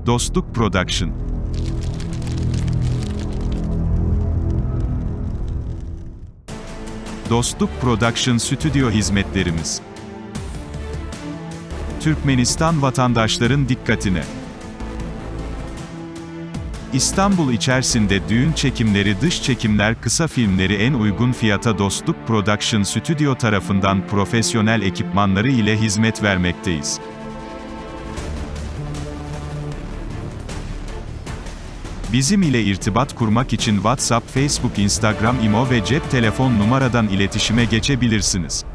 Dostluk Production. Dostluk Production stüdyo hizmetlerimiz. Türkmenistan vatandaşların dikkatine. İstanbul içerisinde düğün çekimleri, dış çekimler, kısa filmleri en uygun fiyata Dostluk Production Stüdyo tarafından profesyonel ekipmanları ile hizmet vermekteyiz. Bizim ile irtibat kurmak için WhatsApp, Facebook, Instagram, Imo ve cep telefon numaradan iletişime geçebilirsiniz.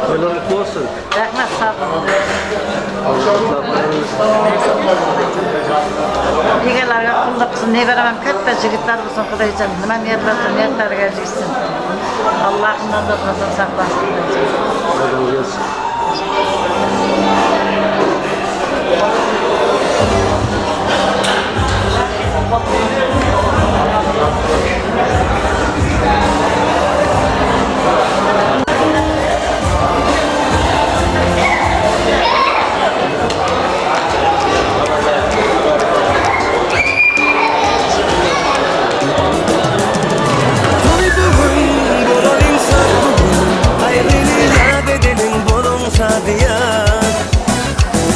Toylar kutlu olsun. Rahmat, sağ olun. Egalarga qulluq qilsin, nevaram ham katta yigitlar bo'lsin, Xudoyjon. Nima niyatlar niyatlariga yetsin. Allohim nazardan saqlasin. Adam gelsin. Toy bugün, bolon insan bugün. Hayrını yad edelim, bolon şadiyan.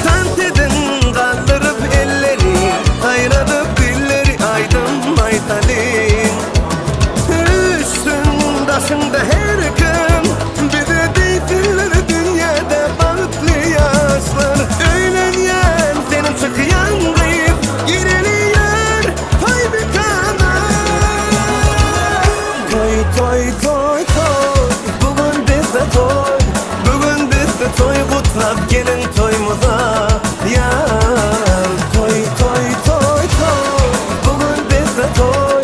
Tant edin, kaldırıp elleri, hayradıp dilleri, aydın maytalin. Üstün daşında her gün, bize deysinler dünyada bahtlı yaşlar. Öğlenyen senin çıkyan kıyıp, gireliyor toy mekana. Toy toy toy toy, bugün bizde toy. Bugün bizde toy, kutlap gelin toyumuza. Yar toy toy toy toy, bugün bizde toy.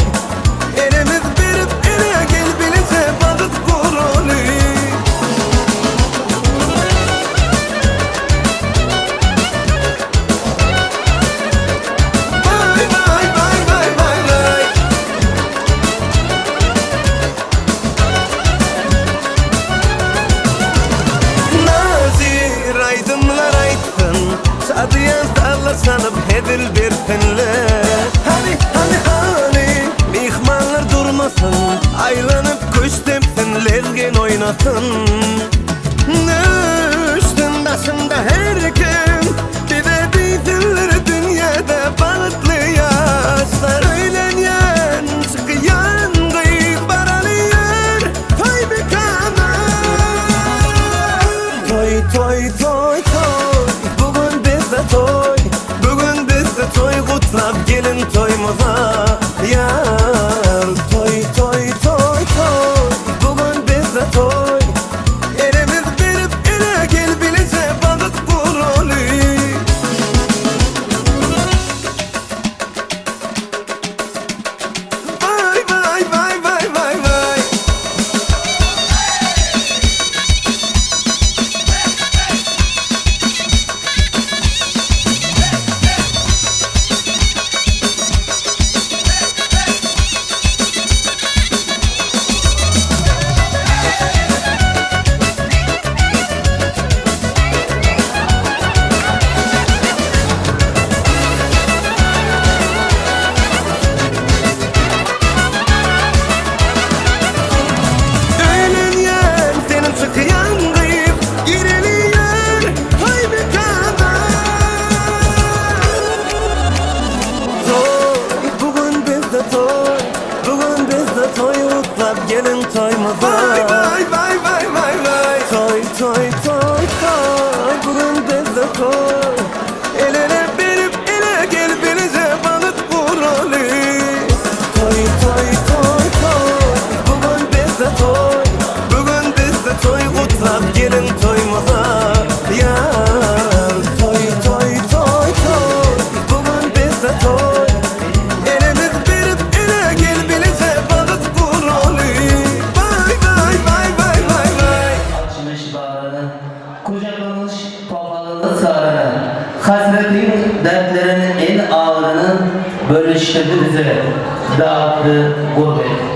Elimiz berip ele gel bilince balık kurulu. Vay vay vay vay vay vay. Nazir aydınlar aytsın, Sadıyan salla sanıp hedil bir pinle. Hani hani hani mihmanlar durmasın, Aylanıp kuş tepsin, lezgin oynasın. Üstün başında her kim, bize deysinler dünyada bahtlı yaşlar. Öğlenyen çıkyan kıyık baralıyor toy mekana. Toy toy toy toy, bugün bizde toy. Bugün bizde toy, kutlap gelin toyumuza. Yar toy toy toy toy, bugün bizde toy. Elimiz berip ele gel bilince balık kurulu. Vay vay vay vay vay vay. Öğlenyen senin çıkyan kıyıp gireliyor toy mekana. Toy, bugün bizde toy. Bugün bizde toy, utlap gelin toyumuza. Vay vay vay vay vay vay. Toy toy toy toy, bugün bizde toy. El ele verip ele gel bize balık vuralı. Toy toy toy toy, bugün bizde toy. Bugün bizde toy, kutlap gelin toyumuza. Yar toy toy toy toy, bugün bizde toy. Hasretin dertlerinin en ağırını bölüştürdü bize. Dağıttı gurbet.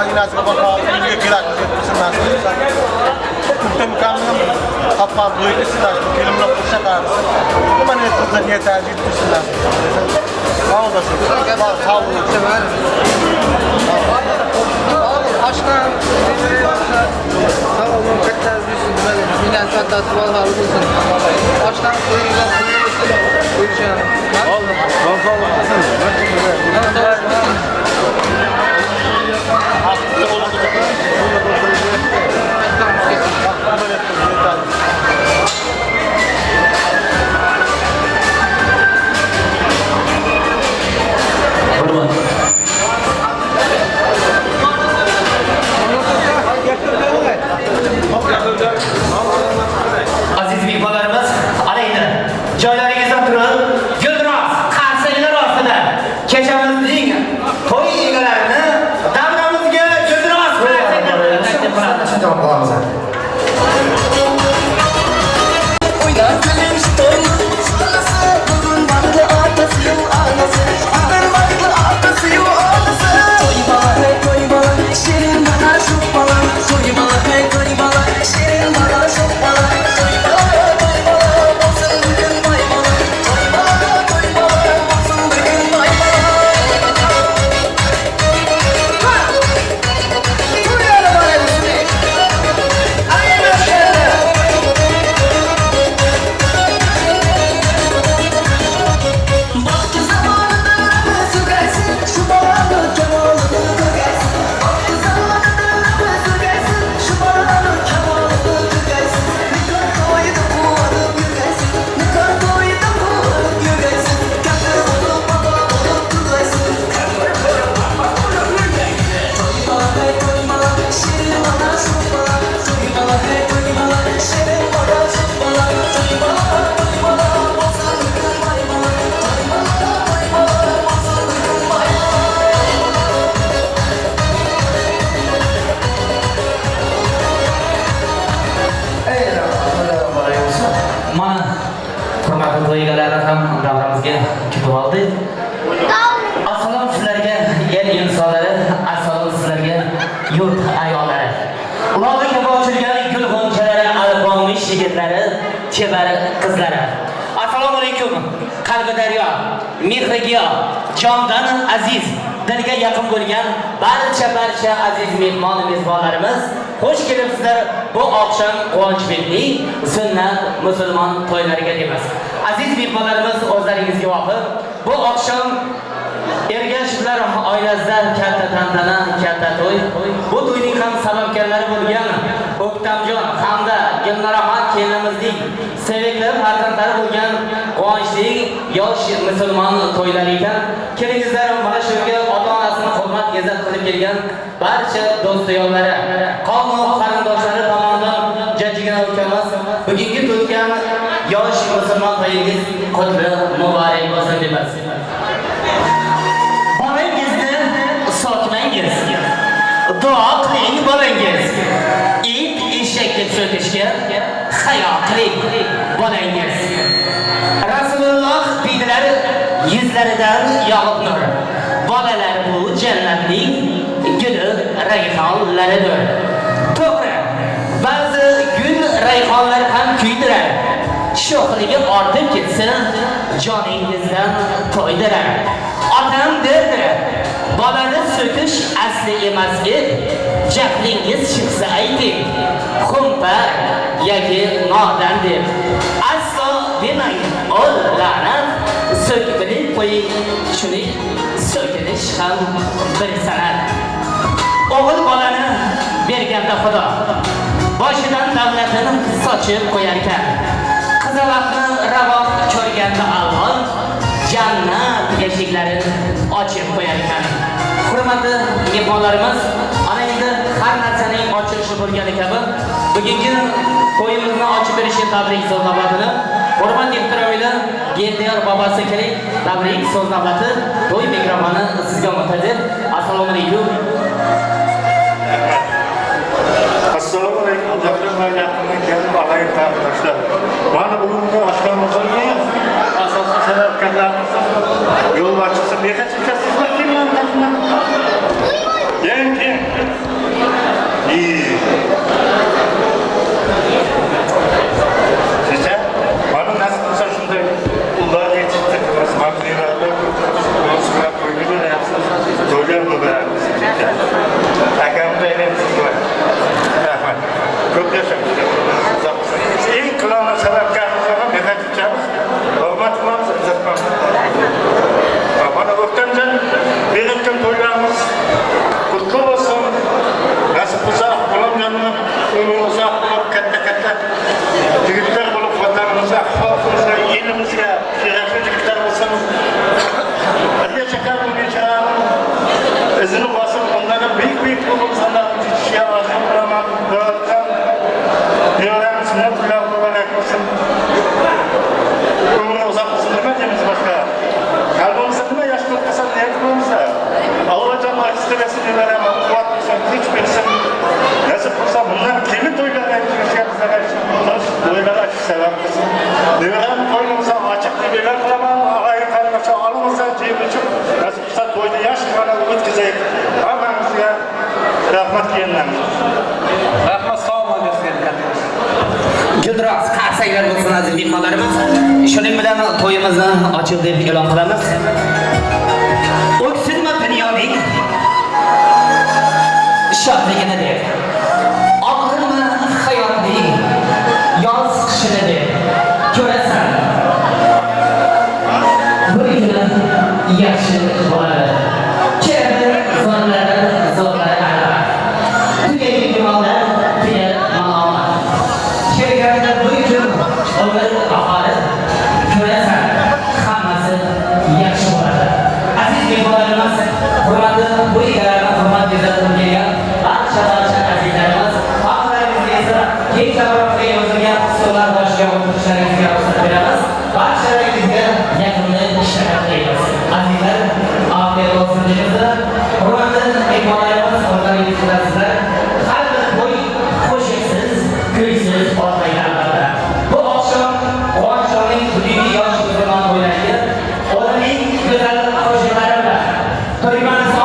Xazinasiga bor, uyga kerakli nasib etsin. Ulkan ukamni topgan to'yga sizlar kelinlar qo'sha qarsin. Nima niyat qilsa niyati yetsin nasib etsin. Sog' bo'lsin. Sog' bo'lsin. Aşkım, sağ olun, katta üzülsün, millet kattası var, olsun. Aşkım, buyurun, buyurun. Sağ olun. Hurmat. Aziz mehmonlarimiz, ana endi joylaringizdan turib, guldiroz qarsaklar ostida kechamizning to'y egalarini davramizga guldiroz qarsaklar bilan taklif qilamiz. Mana hurmatli to'y egalarini ham davramizga kutib oldik. Assalom sizlarga yer insonlari, assalom sizlarga yurt ayollari. Uloqni kabi ochilgan gul g'onchalari, albonmish yigitlari, chevar qizlari. Assalomu alaykum. Qalbi daryo, mehri giyo, jondan aziz, dilga yaqin bo'lgan barcha aziz mehmon mezbonlarimiz, xush kelibsizlar bu oqshom Quvonchbekning sunnat musulmon to'ylariga deymiz. Aziz mehmonlarimiz, o'zlaringizga voqif, bu oqshom Ergashevlar oilasida katta tantana, katta to'y. Bu to'yning ham sababkorlari bo'lgan O'ktamjon hamda Gulnoraxon kelinimizning sevikli farzandlari bo'lgan quvonchli yosh musulmon to'ylari ekan. Kelingizlar mana shu yerga ota-onasini hurmat izzat qilib kelgan barcha do'st-yo'llari, qavm va qarindoshlari tomonidan jajjigina ukamiz bugungi to'ygan yosh musulmon to'yingiz qutli muborak bo'lsin deymiz. Bolangizni sotmangiz, duo qiling bolangiz. It eshak deb so'kishga hayo qiling bolangiz. Rasululloh deydilar yuzlaridan yog'ib nur. Bolalar bu jannatning guli rayhonlaridir. To'g'ri, ba'zi gul rayhonlar ham kuydirar. Sho'xligi ortib ketsa joningizdan to'ydirar. Otam derdi, bolani so'kish asli emas edi. Jahlingiz chiqsa ayting, xumpa yoki nodon deb. Aslo demang, ol la'nat, so'kib bilib qo'ying, shuni so'kinish ham bir san'at. O'g'il bolani berganda Xudo boshidan davlatini sochib qo'yarkan. Qizaloqni ravon ko'rganda Alloh jannat eshiklarini ochib qo'yarkan. Hurmatli mehmonlarimiz, ana endi har narsaning ochilishi bo'lgani kabi bugungi to'yimizni ochib berishga tabrik so'z navbatini hurmat ehtirom ila Geldiyor bobosi keling, tabrik so'z navbati to'y mikrofoni sizga muntazir. Assalomu alaykum. Assalomu alaykum uzakdan ve yakından gelip ağayın arkadaşlar. Bana bugünkü aşklarımızın asaslı sebepkarlarımızın yolbaşçısı ne kaçacağız siz bakayım lan? Gel gel. Shuning bilan to'yimizni ochiq deb e'lon qilamiz. O'ksinma dunyoning shodligini deb. Og'irma hayotning yoz qishini deb. Ko'rasan, bir kuni yaxshi bo'ladi. Keladi zonlari, zotlari albat. Tugaydi gumonlar, tugar malomat. Kelganda bir kun umr bahori, ko'rasan, hammasi yaxshi bo'ladi. Aziz mehmonlarimiz, hurmatli bu egalarni hurmat qilib kelgan barcha barcha azizlarimiz, oxirlaringizga esa keng tabarrukga yozilgan stollar boshiga o'tirishlaringizga ruxsat beramiz. Barchalaringizga yaqinda ishtaha tilaymiz. Azizlar, ofiyat olsin deymiz. Hurmatli mehmonlarimiz, o'zlaringiz bilasizlar, har bir to'y qo'shiqsiz, kuysiz o'tmaydi albatta. Bu oqshom Quvonchonning bugungi yosh musulmon to'ylariga o'zining go'zal qo'shiqlari bilan Turkmaniston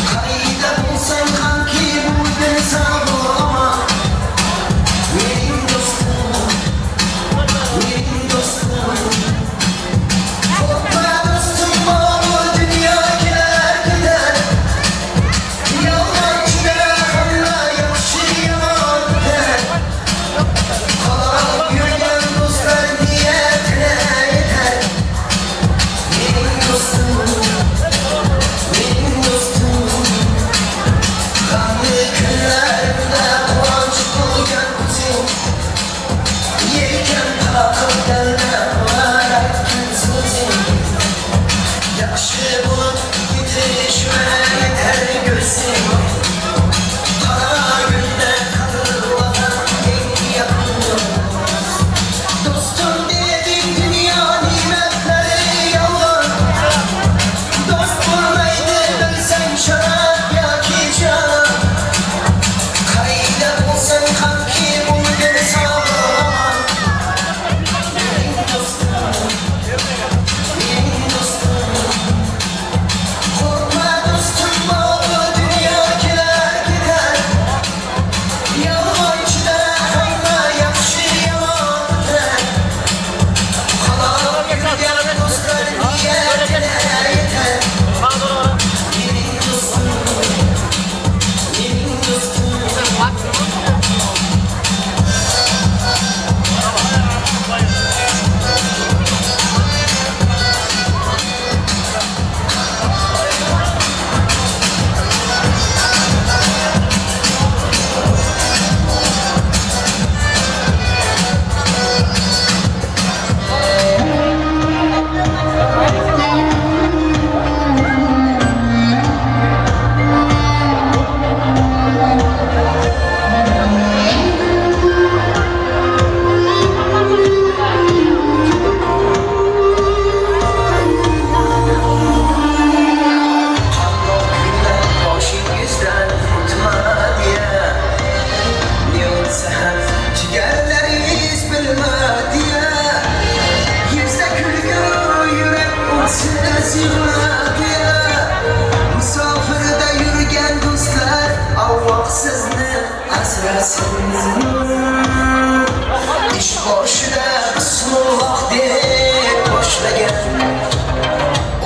Qayda bo'lsang hamki bu Kunlarimda quvonch bo'lgan o'zing. Yelkam taqib dallab aytgan so'zing. Yaxshi bo'lib ketishma yetar ko'zing. Qora kunda qalb vatan eng yaqin do'st. Do'stim deding dunyo ne'matlari yolg'on. Do'st bo'lmaydi bilsang sharob yoki janon. Qayda bo'lsang hamki bo'lgin sog' omon. Mening do'stim, mening do'stim. Qo'rqma do'stim, bu dunyo kelar ketar. Yolg'onchida hamma yaxshi yomon bitar. Halol yurgan do'stlar niyatine yetar. Mening do'stim, mening do'stim. Boshingizdan o'tmadi ya. Ne o'tsa ham jigarlaringiz bilmadi ya. Yuzda kulgu, yurak o'tsiz yig'ladi ya. Musofirda yurgan do'stlar, Alloh sizni asrasin. Ish boshida bismillah deb boshlagan,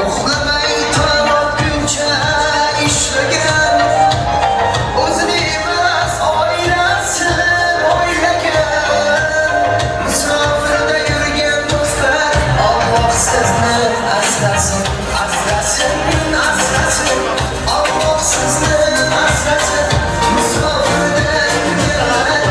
uxlamay tong otguncha ishlagan, o'zini emas, oilasini o'ylagan. Musofirda yurgan do'stlar, Alloh sizni asrasin, asrasin, asrasin. Alloh sizni asrasin. Musofirda yurganlar,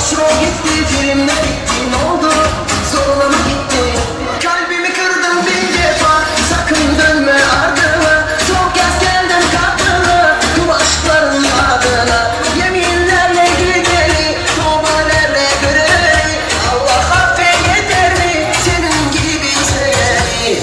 Başrol gitti, filmde bitti. Ne oldu? Zoruna mı gitti? Kalbimi kırdın bin defa. Sakın dönme ardına. Son kez geldim kapına. Tüm aşkların adına. Yeminlerle gideri, tövbelerle göreli. Allah affeder mi senin gibi seveni?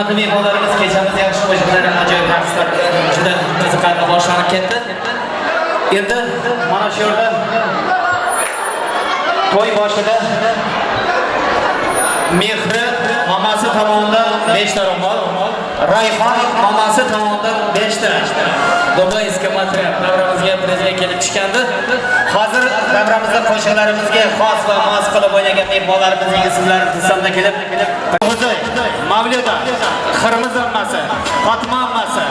Hurmatli mehmonlarimiz, kechamiz yaxshi qo'shiqlar, ajoyib raqslar bilan juda qiziqarli boshlanib ketdi. Endi mana shu yerda to'y boshida Mehri mamasi tomonidan 5 ta ro'mol, Rayhon mamasi tomonidan 5 ta Dubayskiy material davramizga prezident kelib tushgandi. Hozir davramizda qo'shiqlarimizga xos va mos qilib o'ynagan mehmonlarimizning ismlari tisamda kelib, Huzoy, Mavluda, Qirmizi ammasi, Fatima ammasi,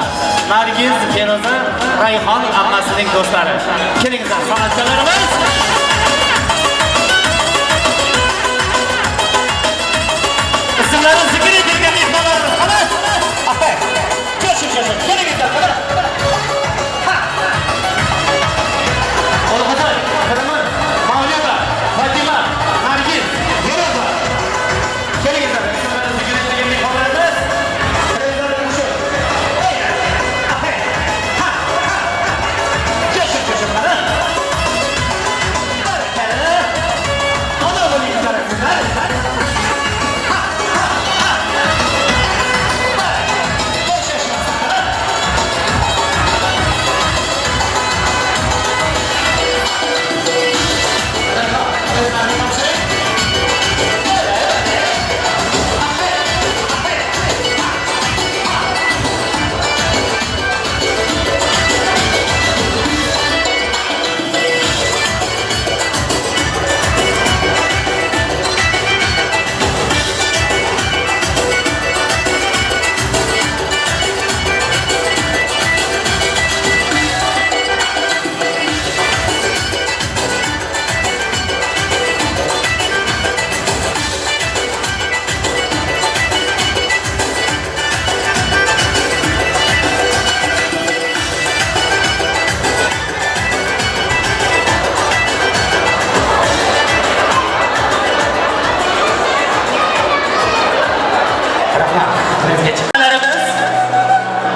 Nargiz, Feruza, Rayhon ammasining do'stlari. Kelingizlar, san'atkorlarimiz. İsimlerini zikir edilgan mehmonlarimiz. Qani? Aka, ko'shib ko'shib, kelingizlar, qani? Ha. O'lxo'ja, Qirmiz, Mavluda, Fatima, Nargiz, Feruza. Kelingizlar, ismlarini zikr edilgan mehmonlarimiz. Ey, aka, ha, ha. Ko'shib ko'shib, qani? Baraka. Ona bo'lingizlar, sizlar.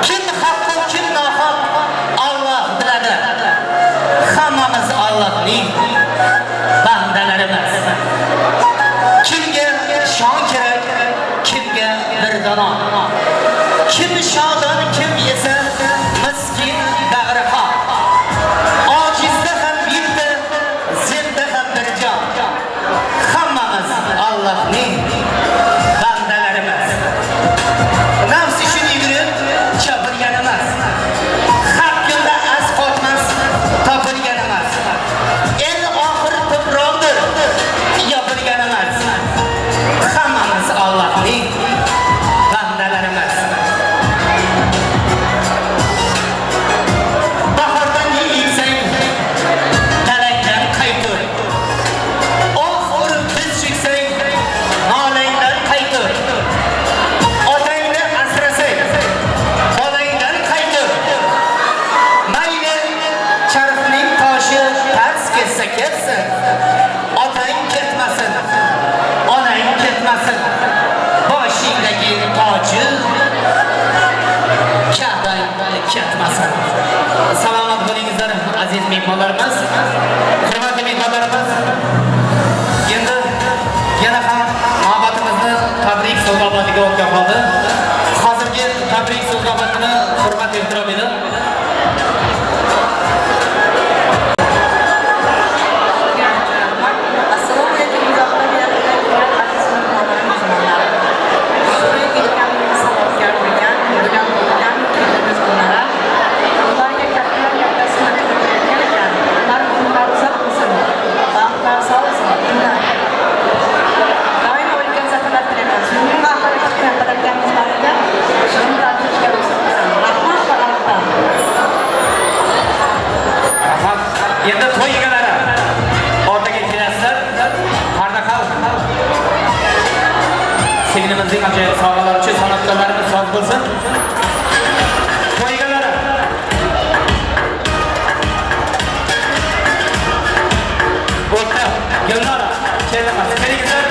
Kim haqqu, kim nohaq Alloh biladi. Hammamiz Allohning bandalarimiz. Kimga shon kerak, kimga bir dono. Kim shodon, kim esa miskin bag'ri xon. Ojizda ham bitta, zinda ham bir jon. Hammamiz Allohning bandalarimiz. Nafs uchun yugurib chopilgan emas. Haq yo'lda az qotmas, topilgan emas. En oxir tuproqdir, yopilgan emas. Hammamiz Allohning bandalarimiz. Bahorda ne eksang, dalangdan qaytur. Oh urib tiz cheksang, nolangdan qaytur. Otangni asrasang, bolangdan qaytur. Mayli charxning toshi tars ketsa ketsin. Otang ketmasin, onang ketmasin. Boshingdagi toji Ka'bang ketmasin. Salomat bo'lingizlar, aziz mehmonlarimiz. Hurmatli mehmonlarimiz. Endi yana ham navbatimizni tabrik so'z navbatiga o'tgan qoldi. Hozirgi tabrik so'z navbatini hurmat ehtirom ila Assalomu alaykum, uzoqdan yaqindan aziz mehmonlarimiz, mehmonlar. To'y ketganimiz sabotkor bo'lgan, yurgan bo'lgan biz bunlara. Ularga kattalar kattasini aytgan ekan. Ular umrlari uzoq bo'lsin, baxtlar solsin. Doim o'lgan zafarlar tilaymiz. Bugun oxirgi chiqqan qadamlarimiz bor ekan. Shuni ruxsat qilsin. Rahmat va rahmat. Rahmat. Endi to'y egalari o'rtaga kelasizlar. Harnaqal singlimizning ajoyib sovg'alari uchun san'atkorlarimiz soz bo'lsin. To'y egalari o'rta Gulnora kelmas. Kelingizlar.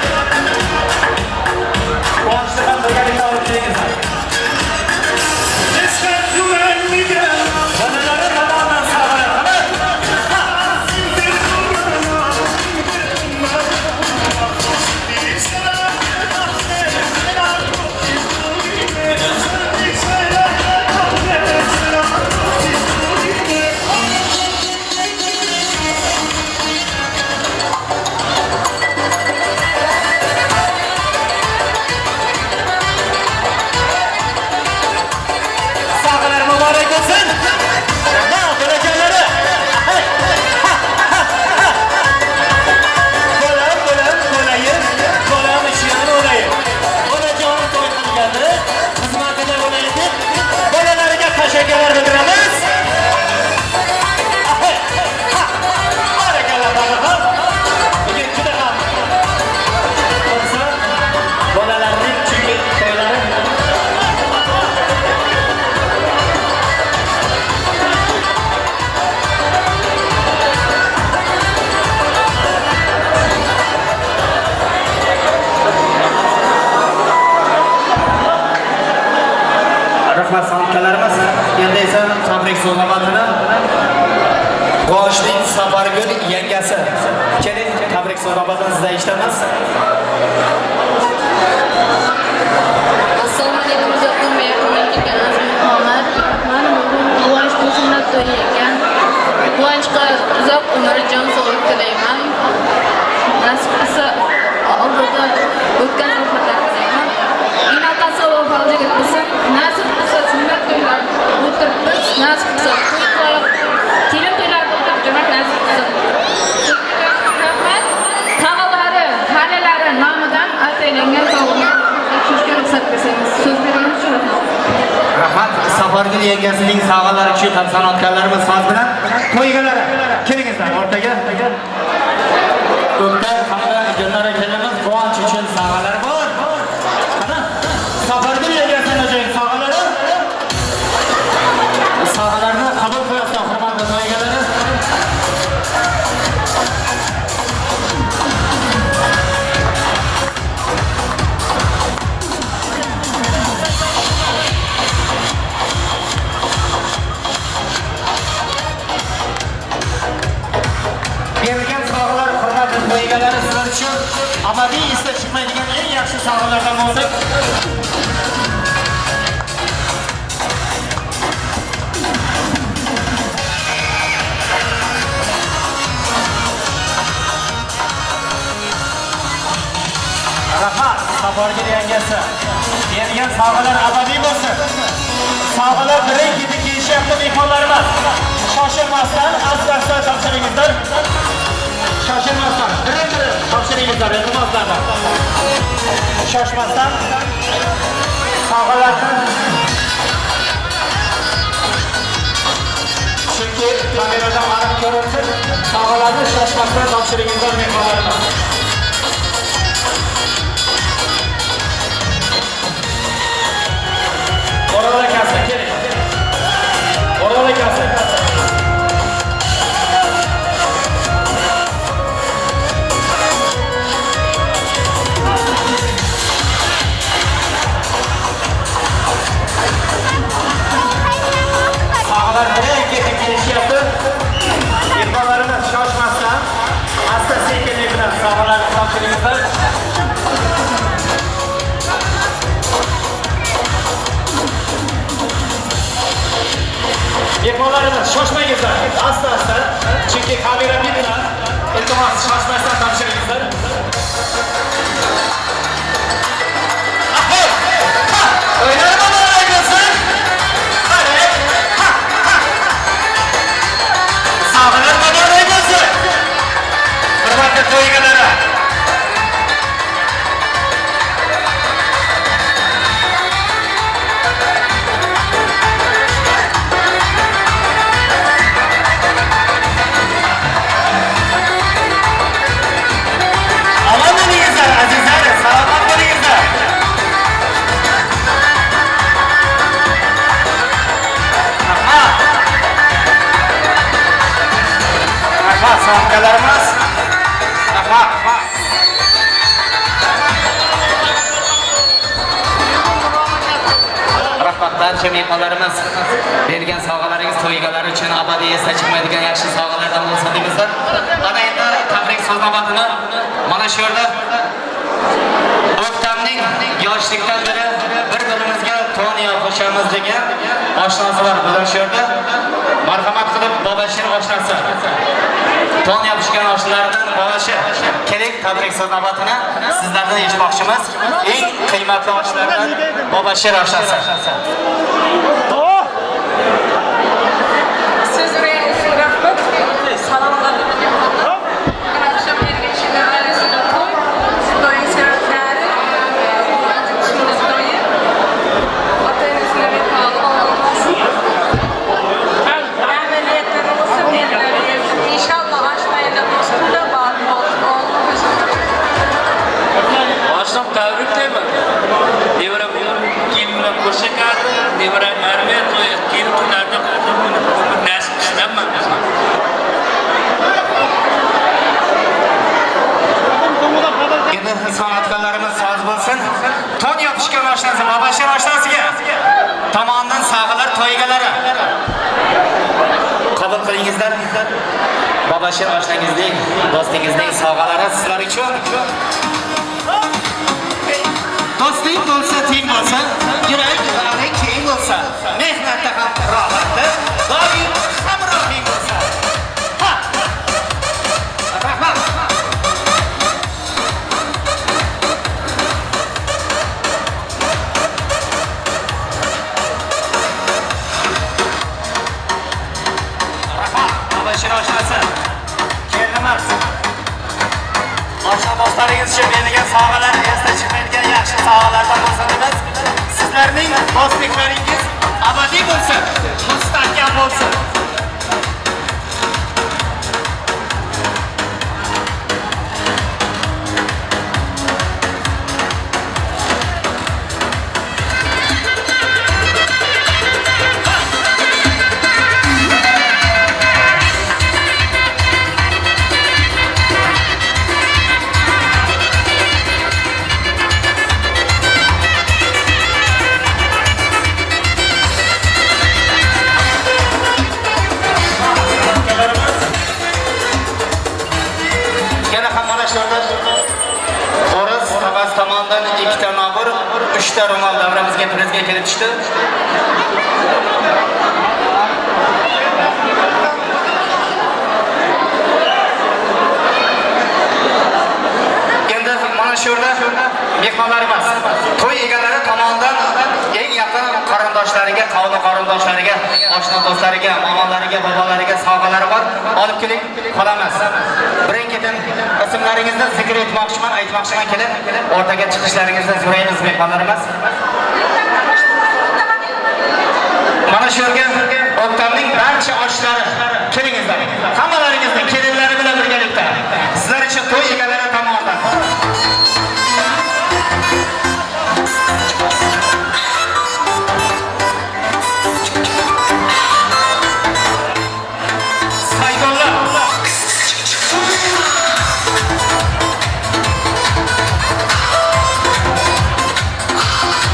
Quvonchni ham birgalikda olib kelingizlar. Bolalari tomonidan sovg'alar. Qani? Quvonchning Safargul yangasi. Keling, tabrik so'z navbatini sizdan eshitamiz. Assalomu alaykum, uzoqdan va yaqindan kelgan aziz mehmonlar. Mana bugun Quvonchning sunnat to'yi ekan. Quvonchga uzoq umr, jon sog'lik tilayman. Nasib qilsa oldida o'tgan rohatlar tilayman. Enatasi vafoli yigit bo'lsin. Nasib qilsa sunnat to'ylar o'tiribmiz. Nasib qilsa to'y qilib, kelin to'ylarida o'tirib jurmak nasib qilsin. Rahmat. Tog'alari, xalalari nomidan ataylangan sovg'ani topshirishga ruxsat bersangiz, so'z berganingiz uchun rahmat. Rahmat Safargul yangasining sovg'alari uchun ham san'atkorlarimiz soz bilan to'y egalari kelingizlar o'rtaga. O'ktam hamda Gulnora kelinimiz Quvonch uchun sovg'alar bor. Qani Safargul yangasining ajoyib sovg'alari. Sovg'alarni qabul qilayotgan hurmatli to'y egalari. Berilgan sovg'alar hurmatli to'y egalari sizlar uchun abadiy esda chiqmaydigan eng yaxshi sovg'alardan bo'lsin. Rahmat Safargul yangasi. Berilgan sovg'alar abadiy bo'lsin. Sovg'alar birin ketin kelishyapti mehmonlarimiz. Shoshilmasdan asta-asta topshiringizlar. Shoshilmasdan birin-birin topshiringizlar, iltimoslardan. Shoshmasdan sovg'alarni, chunki kameradan aniq ko'rinsin, sovg'alarni shoshmasdan topshiringizlar mehmonlarimiz. O'rol akasi, keling. O'rol akasi. Sog'lar birin ketin kelishyapti. Mehmonlarimiz shoshmasdan asta sekinlik bilan sovg'alarni topshiringizlar. Mehmonlarimiz shoshmangizlar, asta-asta, chunki kamera bitta. Iltimos, shoshmasdan topshiringizlar. Ahoy! Ha! To'ylar muborak bo'lsin. Qani? Ha! Ha! Sog'lar muborak bo'lsin. Hurmatli to'y egalari. Omon bo'lingizlar, azizlar, salomat bo'lingizlar. Rahmat. Rahmat sovg'alarimiz. Rahmat. Rahmat barcha mehmonlarimiz. Bergan sovg'alaringiz to'y egalari uchun abadiy esda chiqmaydigan yaxshi sovg'alardan bo'lsin deymizlar. Ana endi tabrik so'z navbatini mana shu yerda O'ktamning yoshlikdan beri bir-birimizga to'niya qo'shamiz degan oshnasi bor bugun shu yerda. Marhamat qilib Bobashir oshnasi. To'n yopishgan oshnalardan Bobashir. Keling, tabrik so'z navbatini sizlardan eshitmoqchimiz. Eng qiymatli oshlardan Bobashir oshnasi. Söz veren rahmat. Salamlar mehmonlar. Bugun akşam Ergashevlar oilasida to'y. To'yning sevablari Quvonchning sunnat to'yi. Ota-onasini vefoli olsun. Ameliyatları olsun, elleri yesin. İnşallah aşmayla dostluğunda var olsun. Oğlu gözüm. Oshnam tabriklayman. Nevaram kelin bilan qo'sha kardi, nevaram armiya to'yi, kelin to'ylarida Olingizlar. Bobashir oshnangizning, do'stingizning sovg'alari sizlar uchun. Do'stlik bo'lsa, teng bo'lsa, yurak bag'ring keng bo'lsa, mehnatda ham rohatda, doim hamrohing bo'lsa. Ha! Rahmat. Rahmat. Bobashir oshnasi. Kelinimiz. Oshna do'stlaringiz uchun berilgan sovg'alar esda chiqmaydigan yaxshi sovg'alardan bo'lsin deymiz. Sizlarning do'stliklaringiz abadiy bo'lsin, mustahkam bo'lsin. Yana ham mana shu yerda O'ris Tavas tomonidan 2 ta nobur, 3 ta ro'mol davramizga prizga kelib tushdi. Endi mana shu yerda mehmonlarimiz, to'y egalari tomonidan eng yaqin qarindoshlariga, qavmi qarindoshlariga, oshna do'stlariga, momonlariga, bobolariga sovg'alari bor. Olib keling, qolamiz. Birin-ketin ismlaringizni zikr etmoqchiman, aytmoqchiman, kelib o'rtaga chiqishlaringizni so'raymiz mehmonlarimiz. Mana shu yerga O'ktamning barcha oshlari kelingizlar. Hammalaringizning kelinlari bilan birgalikda. Sizlar uchun to'y egalari tomonidan. Saydonlar.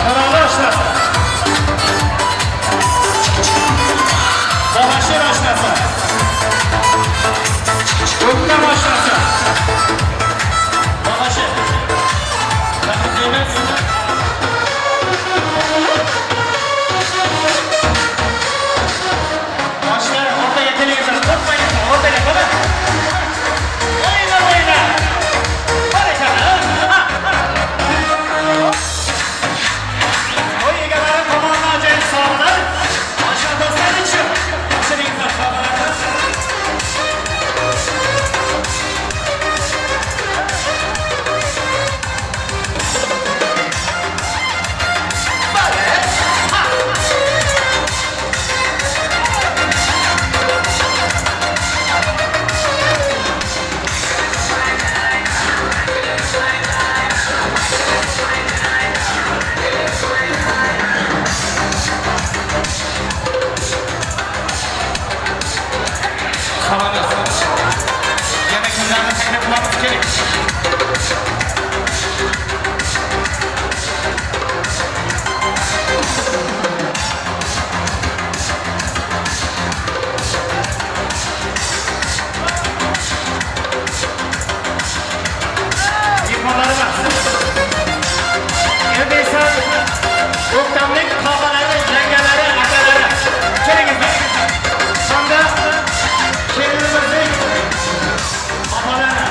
Kanalda oshnasi. Bobashir oshnasi. O'ktam oshnasi. Bobashir. Tabriklaymiz. Oshlar o'rtaga kelingizlar, qo'rqmangizlar, o'rtaga qani. O'yna, o'yna. Barakalla. Ha, ha. To'y egalari tomonidan ajoyib sovg'alar. Oshna do'stlar uchun. Topshiringizlar sovg'alarni. Qolamiz. Yana kimlarni taklif qilamiz kerak? Mehmonlarimiz. Endi esa O'ktamning tog'alari, yangalari, akalari. Kelingizlar. Hamda kelinimizning opalari.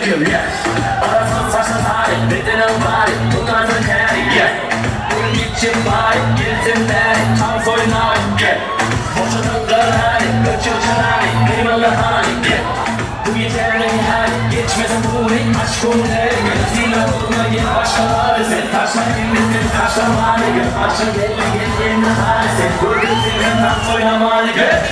Alaykum, yeah. Orasın saçın hali, bedenin bari, bunların hali, yeah. Bunun için bari, gelsin beri, tam soyunay, yeah. Boşadıklar hali, kaçırcın hali, kıymalı hali, yeah. Bu gecenin hali, geçmesin bu ne, aşkın değeri, zina olmayı başkaları sen, taşla kendisi, taşla mali, başa gel, gel, eline hali sen, gördün seni, tam soynamalı, yeah.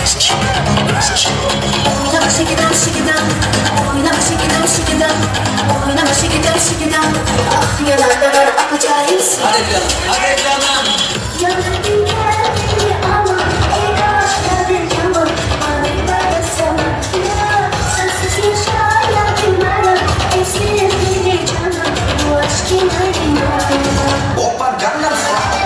Oynama shake it up, shake it up. Oynama shake it up, shake it up. Oynama shake it up, shake it up. Ah yanar yanar akacağız. Hadi canım, hadi canım. Yandım kendimi ama eyvah yaman. Bana varasam ya sensiz yaşayamam. Esir bir canım bu aşkın ayına. Oppa Gangnam Style.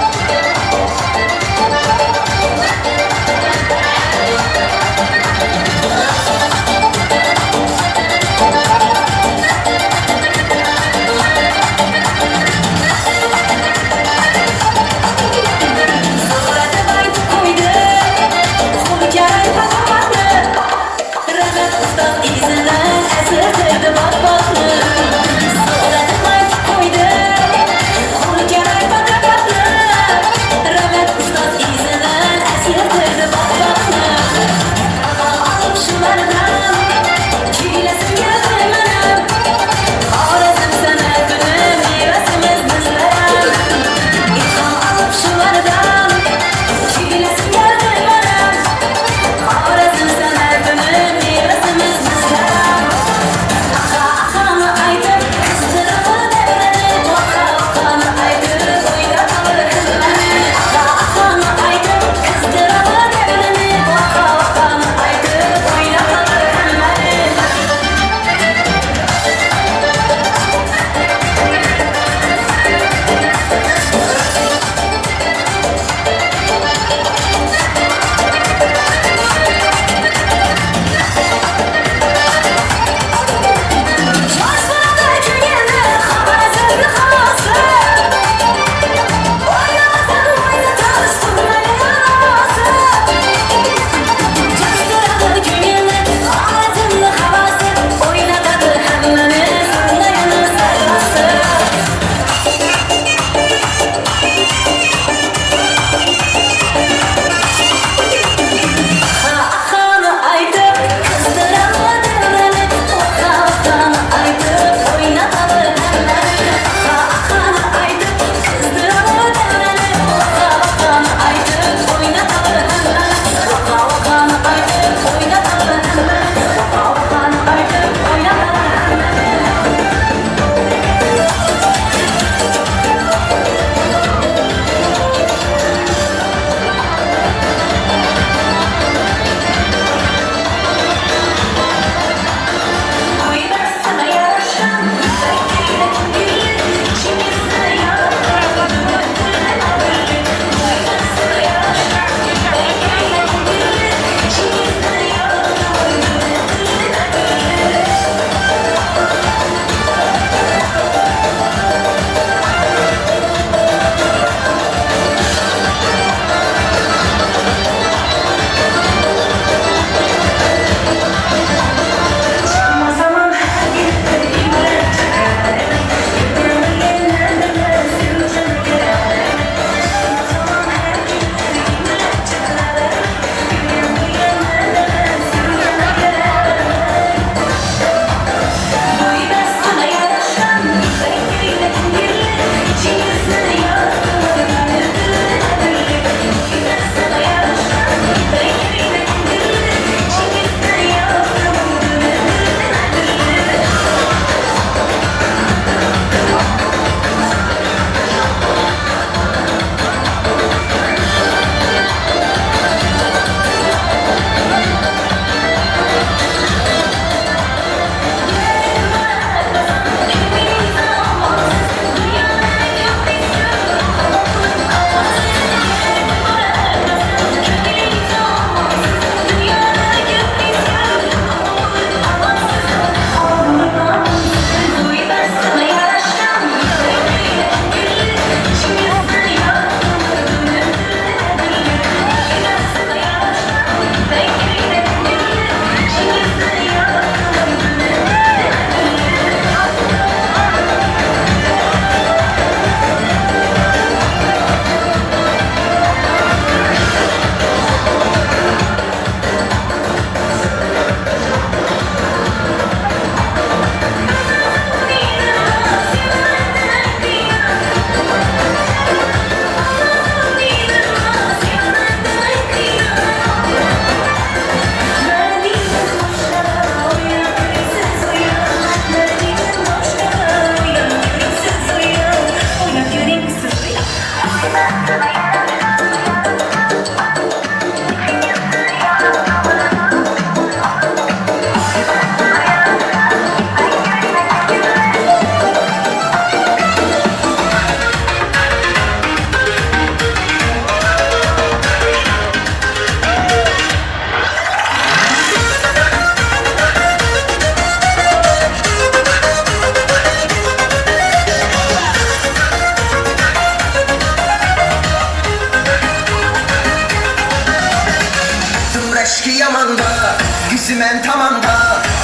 Rashki yomanda, yuziman tomonda,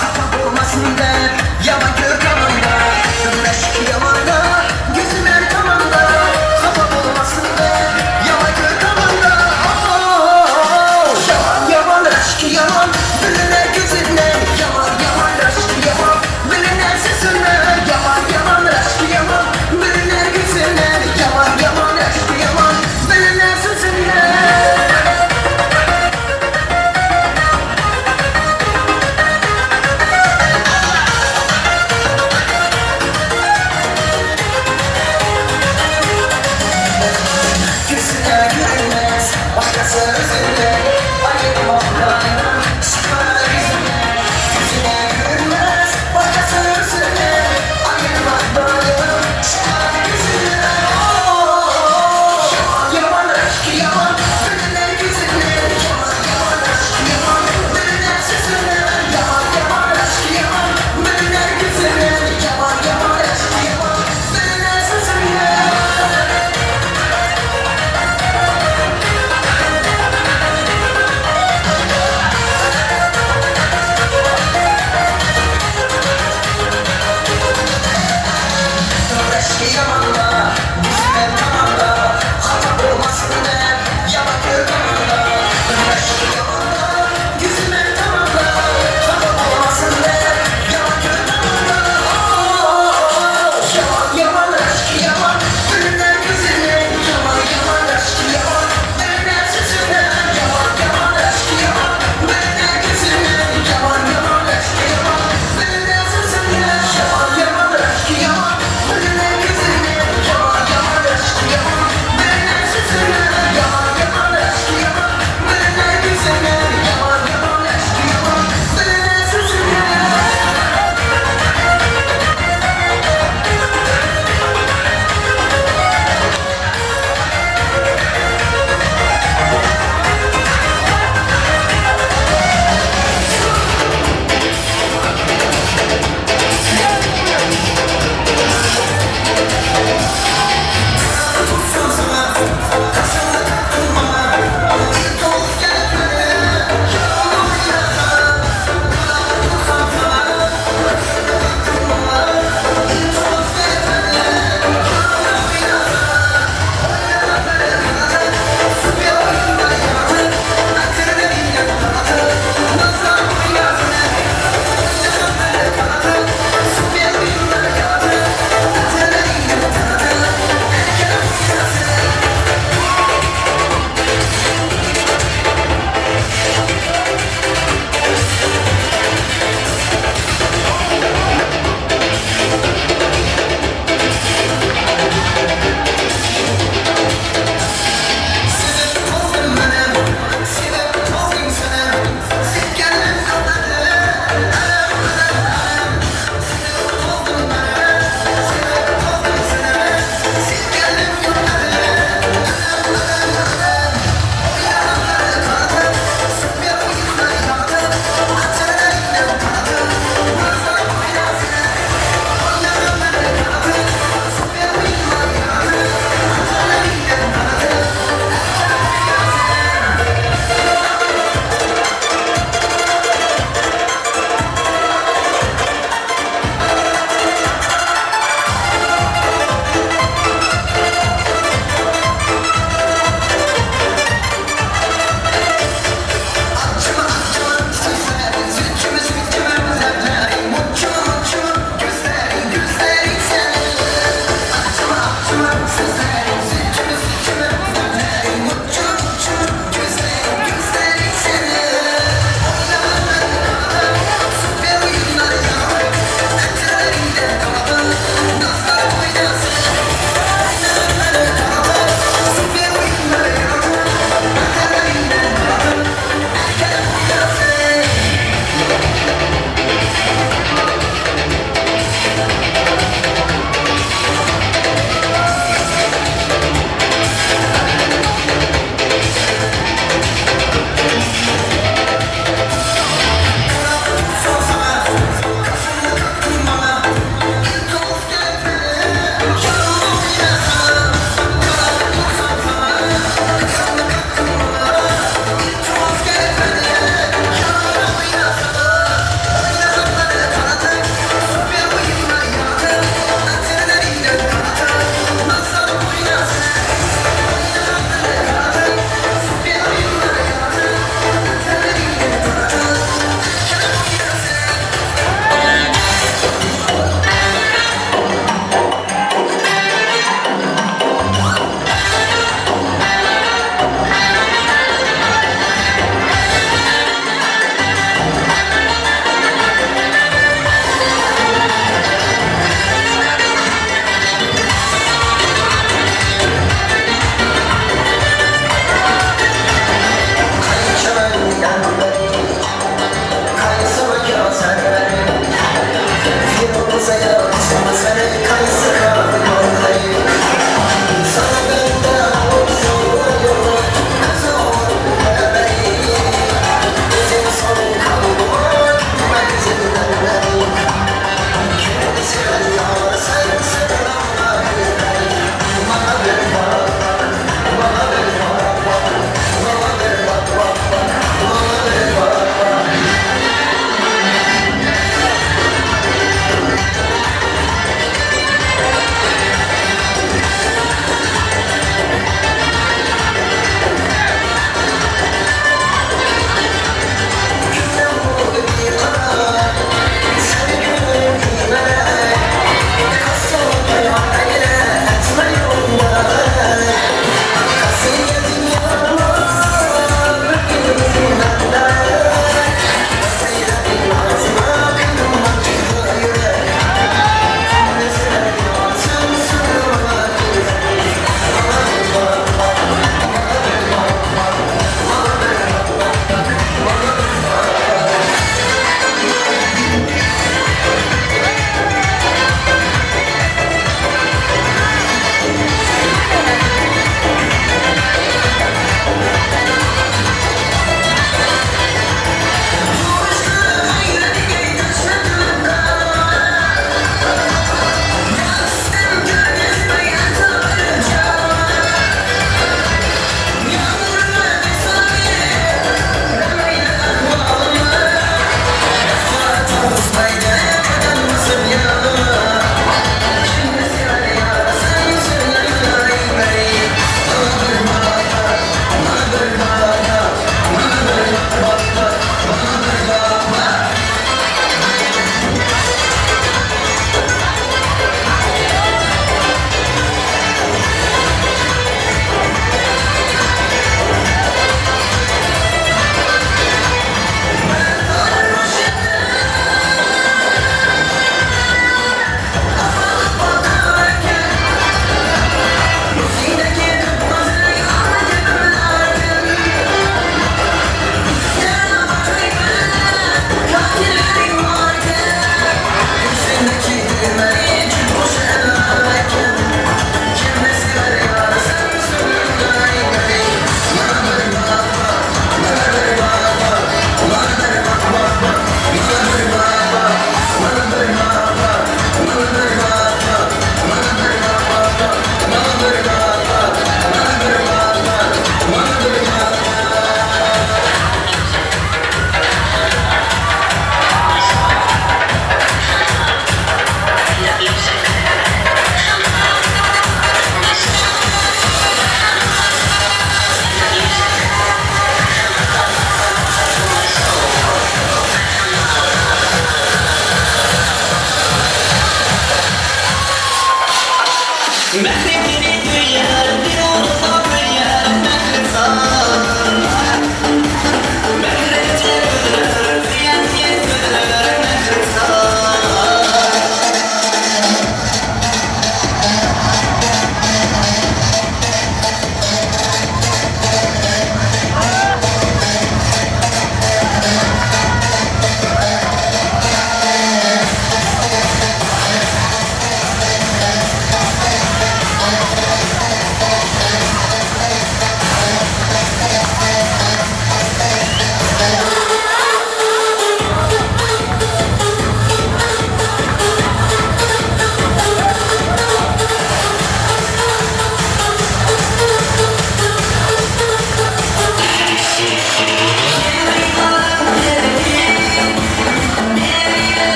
xafa bo'lmasin deb yomon ko'r tomonda. Rashki yomonda, yuziman tomonda, xafa bo'lmasin deb yomon ko'r tomonda. Oh, yomon yomon rashki yomon, bilinar ko'zidan. Yomon yomon rashki yomon, bilinar so'zidan. Yomon yomon rashki yomon, bilinar ko'zidan. Yomon yomon rashki yomon, bilinar so'zidan.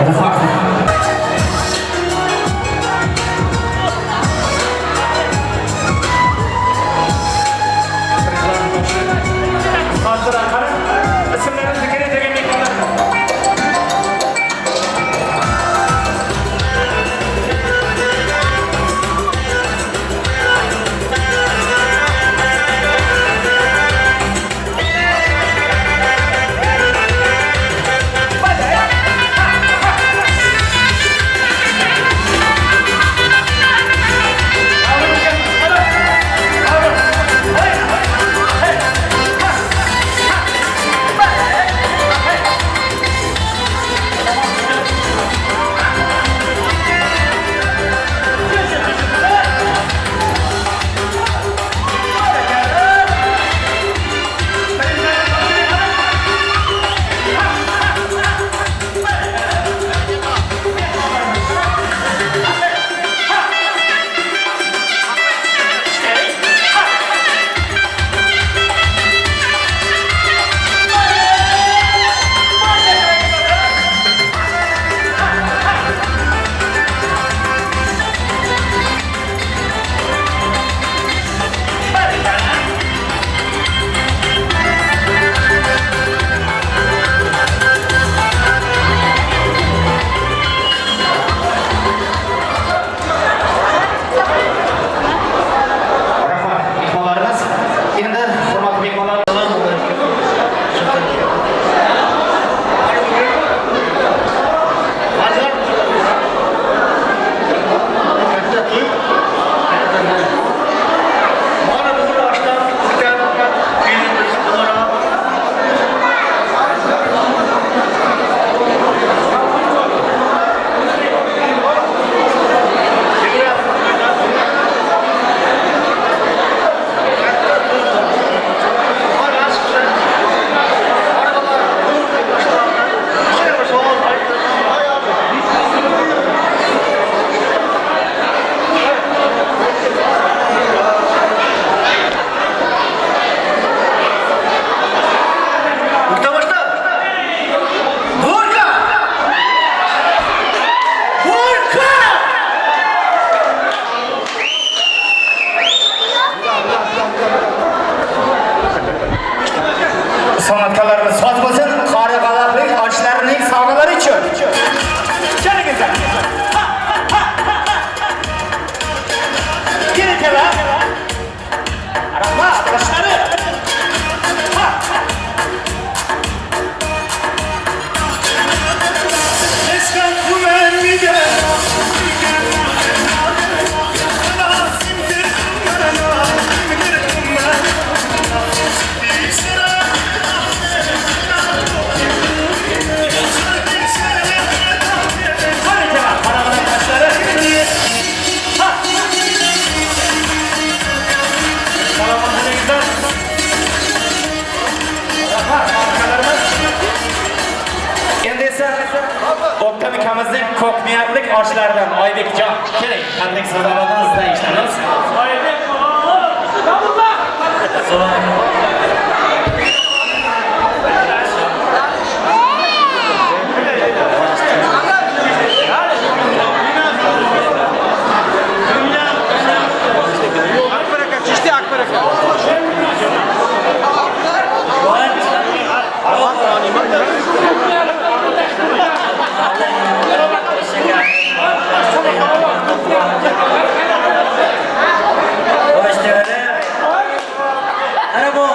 Rahmat. San'atkorlarimiz soz bo'lsin, qori-qalaqlik oshlarining sog'liqlari uchun. Kelingizlar. Ha, ha, ha, ha. Kelinglar. Rahmat, oshlari. Ha, ha. Endi esa O'ktam akamizning ko'kniyatlik oshlaridan Oybekjon keling, tabrik so'zlarini sizdan eshitamiz. Oybek, Ana bu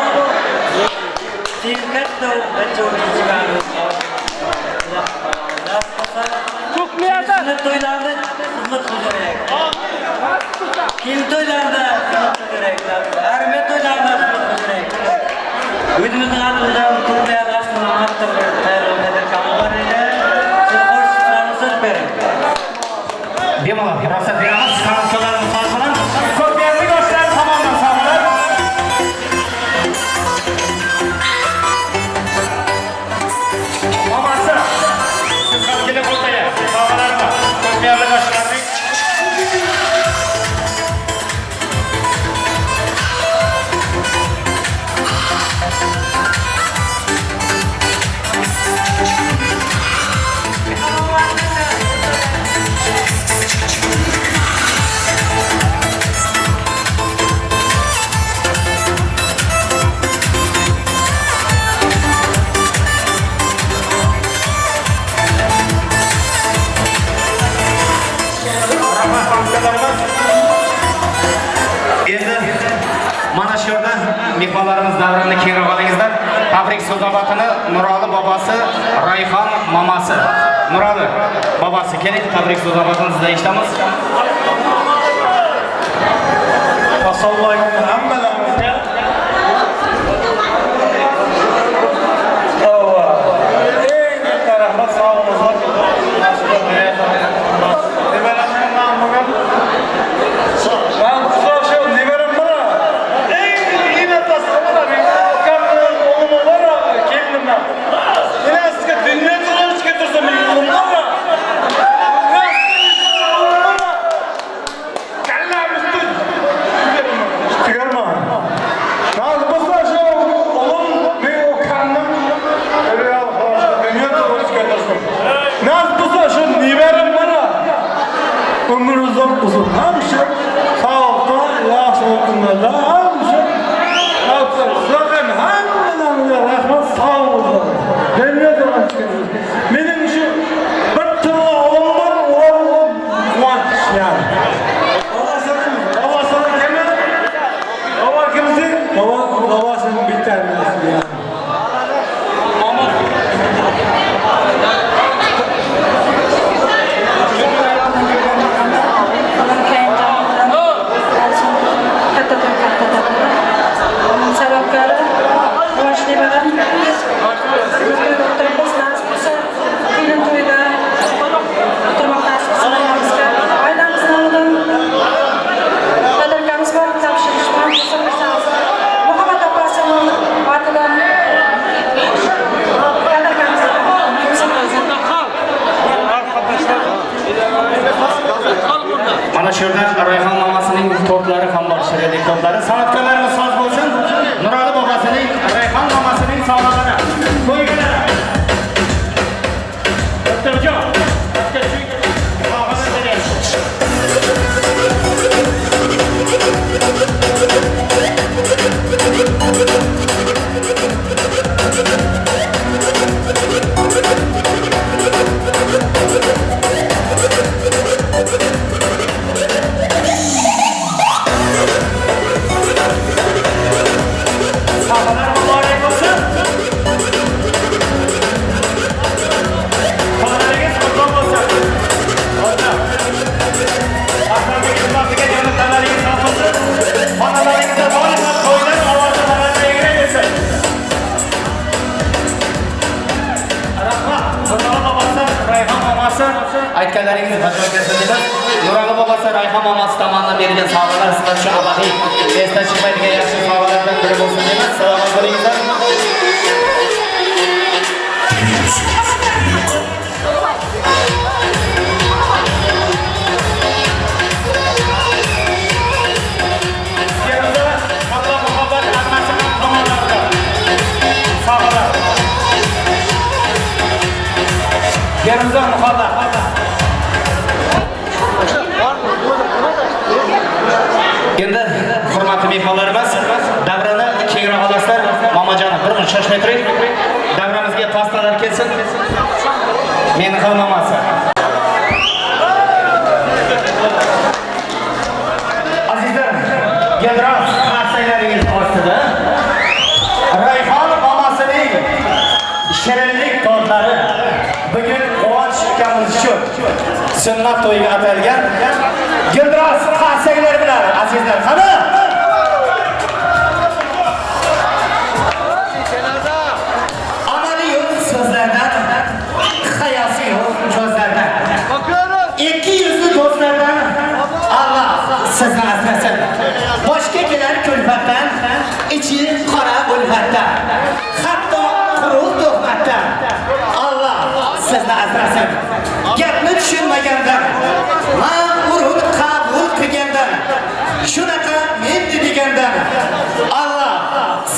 Mehmonlarimiz davrani kengroq olingizlar. Tabrik so'z navbatini Nuroli bobosi, Rayhon mamasi. Nuroli bobosi, keling, tabrik so'z navbatini sizdan eshitamiz. Assalomu alaykum hammalaringizga. Eng katta rahmat, sog' bo'linglar. Nevaramning bugun man shu nevaram mana eng inatasi mana men ukamni o'g'lim bor, kelinimdan. Sizga dunyo to'lishga tursa men o'g'lim bor. Kallam usti tugarman. Nasib bo'lsa shu o'g'lim men ukamni dunyo to'lishga tursin. Nasib bo'lsa shu nevaram mana umri uzoq bo'lsin. Hamisha sog'liqda, yaxshi kunlarda hamisha sizlarga hammalaringizga rahmat, sog' bo'lsin. Dunyo to'lishga tursin. Mening shu bir tilla o'g'lim bor, ular quvonch yani. Babasının kimi? Baba kimsin? Baba, babasının bir tanesi yani. Katta to'y, katta tadbir. Sababkori Quvonch nevaram. Biz o'tiribmiz, nasib bo'lsa kelin to'yida o'tirmoq nasib qilsin oilamizga. Oilamiz nomidan tadarkamiz bor, topshirish bilan bo'lsa. Muhabbat opasini otidan tadarkamiz. Mana shu yerda Rayhon mamasining tortlari ham bor, shirinlik tortlari. San'atkorlarimiz soz bo'lsin. Nurali bobosining, Rayhon mamasining sog'lig'ini. To'yganlar. Doktorjon, sog'lig'ini tilaymiz. Sağlar mübarek olsun. To'ylaringiz qutlug' bo'lsin. Ota. Asrabek baxtiga jannatlaringiz sog' bo'lsin. Xonalaringizda doimo to'ylar ovozi baland yangrayversin. Rahmat. Nurali bobosi, Rayhon mamasi aytganlaringiz bajo kelsin deymiz. Nurali bobosi, Rayhon mamasi tomonidan berilgan sovg'alar sizlar uchun abadiy esdan chiqmaydigan yaxshi sovg'alardan biri bo'lsin deymiz. Salomat bo'lingizlar. Yerimizda Muhabbat muhabbat armasining tomonlarida. Sovg'alar. Yerimizda muhabbat. Endi hurmatli mehmonlarimiz, davrani kengroq olasizlar. Momajonov, bir minut shoshmay turing. Davramizga pastalar kelsin. Meni qil mamasi. Azizlar, gildiroz qarsaklaringiz ostida Rayhon mamasining shirinlik tortlari bugun Quvonch ukamiz uchun sunnat to'yiga atalgan gildiroz qarsaklar bilan azizlar, qani? Amali yo'q so'zlardan, hayosi yo'q ko'zlardan. Ikki yuzli do'stlardan Alloh sizni asrasin. Boshga kelar kulfatdan, ichi qora ulfatdan, hatto quruq tuhmatdan Alloh sizni asrasin. Gapni tushunmagandan, ma'murun qabul qilgandan, shunaqa men degandan Alloh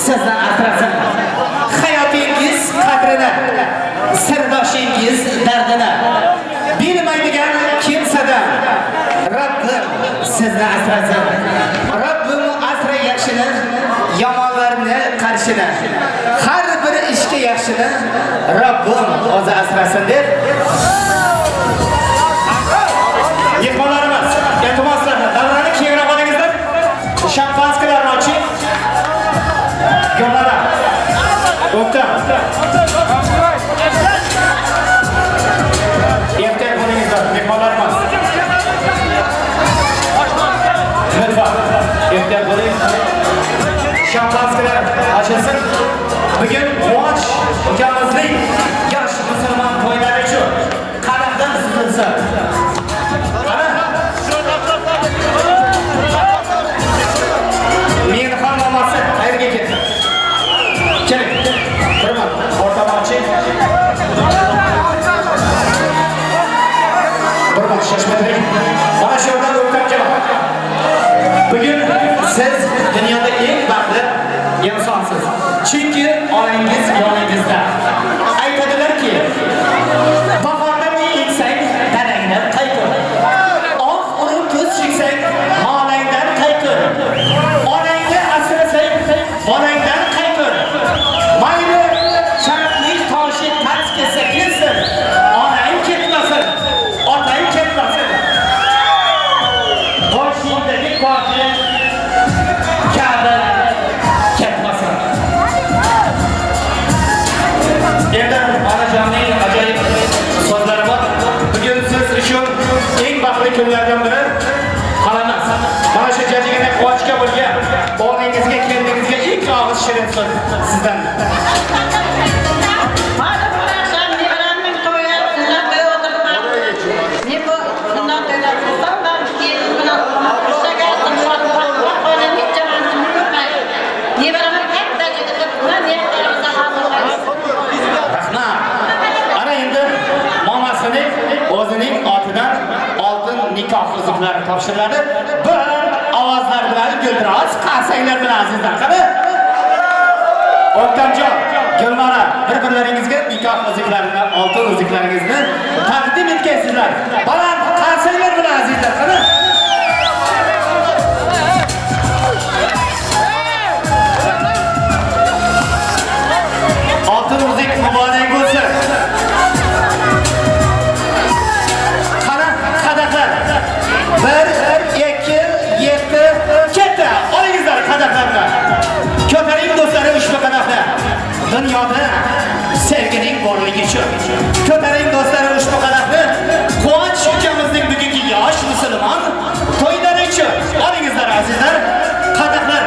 sizni asrasin. Hayotingiz qadrini, sirdoshingiz dardini bilmaydigan kimsadan Rabbim sizni asrasin. Rabbim asra yaxshini, yomonlarni qarshini, har bir ishga yaxshini Rabbim o'zi asrasin deb mehmonlarimiz, iltimos, davrani kengroq olingizlar. Shampanskilarni oching. Rahmat, shoshmay turing. Mana shu yerdan O'ktamjon. Bugun siz dunyoda eng baxtli insonsiz. Chunki onangiz yoningizda. Aytadilarki, bahorda ne eksang, dadangdan qaytur. Oq urib ko'z cheksang, onangdan qaytur. Onangni asrasang, bolangdan qaytur. Mayli charxning toshi tars kelsa kelsin, onang ketmasin, otang ketmasin. Boshingdagi kofi kabi ketmasin. Endi onajonning ajoyib so'zlari bor. Bugun siz uchun eng baxtli kunlardan biri qolamas. Mana shu jajjigina quvonchga bo'lgan o'g'lingizga, keliningizga ilk og'iz shirin so'z sizdan. Madem bu akşam nevaramning to'yi, sunnat to'yi o'tiribman. Men bu sunnat to'ylar bo'lsam, ben kelin bilan ishlagandim, onam hech yomonligini ko'rmaydi. Nevaram katta yigit, nima niyatlarimizni hozir. Rahmat. Ana endi momasining o'zining otidan oltin nikoh uzuklari topshiriladi. Bir ovozlar bilan, guldiroz qarsaklar bilan, azizlar. Qani? O'ktamjon, Gulnora, bir-birlaringizga nikoh uzuklarini, oltin uzuklaringizni taqdim etgaysizlar. Baland qarsaklar bilan, azizlar. Qani? Oltin uzuk muborak bo'lsin. Qani qadahlar. 1 2 7 ketdi. Olingizlar qadahlarni. Ko'taring do'stlarim ushbu qadahni. Dunyoda sevgining borligi uchun. Ko'taring do'stlarim ushbu qadahni. Quvonch ukamizning bugungi yosh musulmon to'ylari uchun. Olingizlar azizlar qadahlar.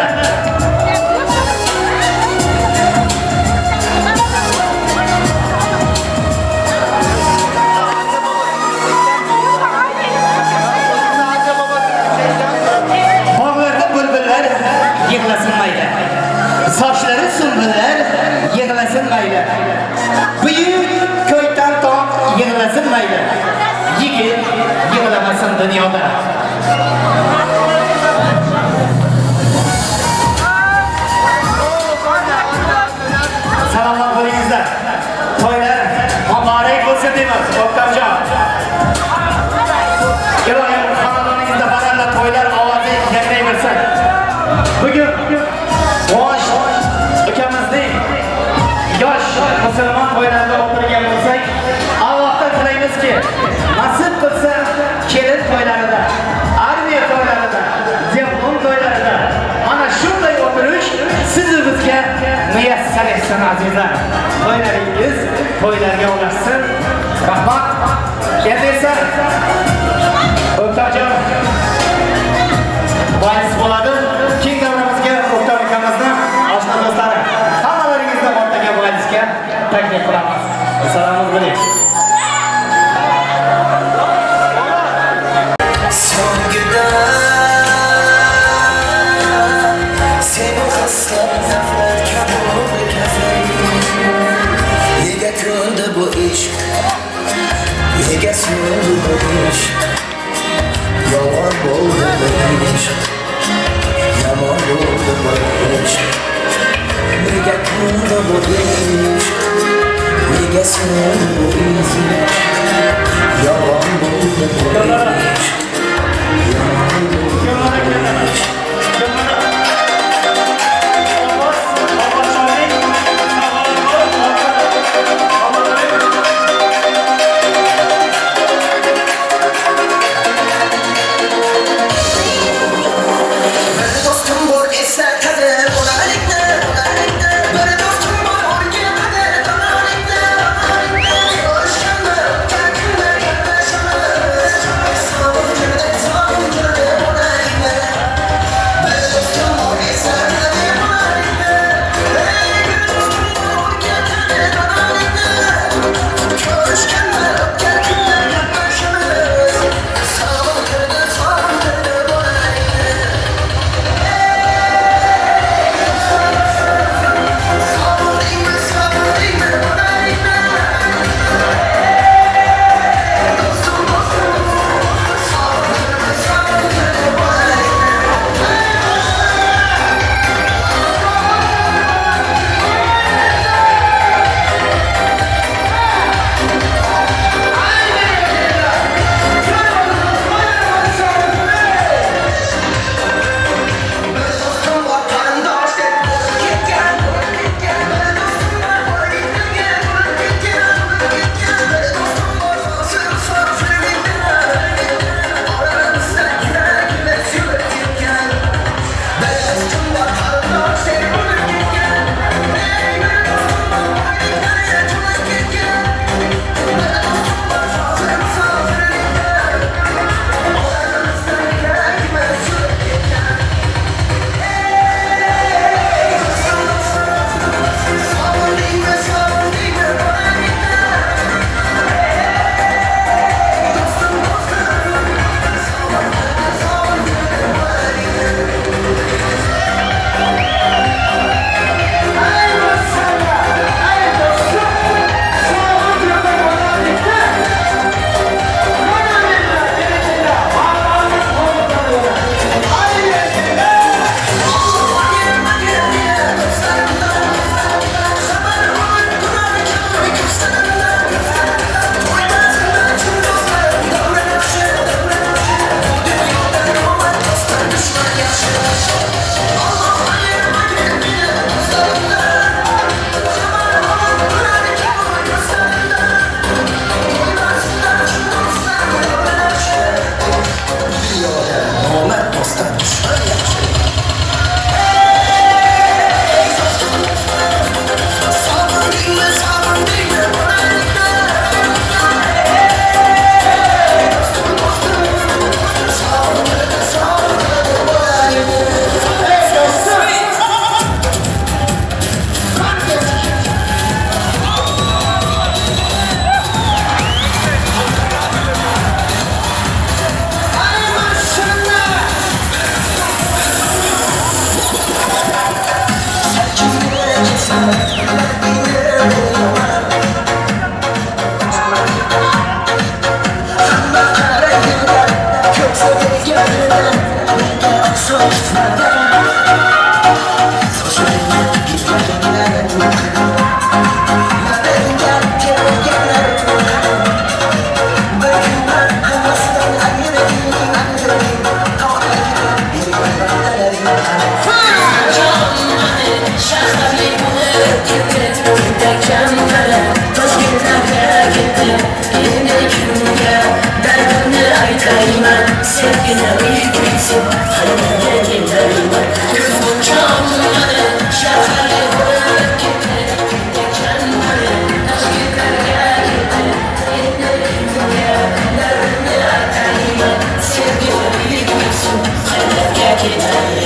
Bog'larda bulbullar yig'lasin mayli. Sochlari sumbullar yig'lasin mayli. Buyuk ko'ytan tog' yig'lasin mayli. Yigit yig'lamasin dunyoda. Salomat bo'lingizlar. To'ylar muborak bo'lsin deymiz, O'ktamjon. Iloyim xonadoningizda baralla to'ylar ovozi yangrayversin. Bugun Quvonch ukamizning yosh musulmon to'ylarida o'tirgan bo'lsak, Allohdan tilaymizki, nasib qilsa kelin to'ylarida, armiya to'ylarida, diplom to'ylarida mana shunday o'tirish siz bizga muyassar etsin azizlar. To'ylaringiz to'ylarga ulashsin. Rahmat. Endi esa O'ktamjon vals bo'ladi. Keng davramizga O'ktam akamizni oshna do'stlari, hammalaringizni o'rtaga valsga taklif qilamiz. Salomat bo'ling. So'ngida seni hislab nafratga bo'ldi kafan. Nega kuldi bu ishq, nega so'ndi bu ishq, yolg'on bo'ldi bu ishq, yomon bo'ldi bu ishq. Nega kuldi bu ishq, nega so'ndi bu ishq, yolg'on bo'ldi bu ishq, yomon bo'ldi bu ishq. Bir do'stim bor eslatadi bolalikni, bir do'stim bor o'rgatadi donolikni. Endi kimga dardimni aytayman, sevgilim yigitsin, qayerga ketayman? Ko'z munchoqlari shaharga bo'lib ketdi, ketgan mani Toshkentlarga ketdi. Endi kimga dardimni aytayman, sevgilim yigitsin, qayerga ketayman?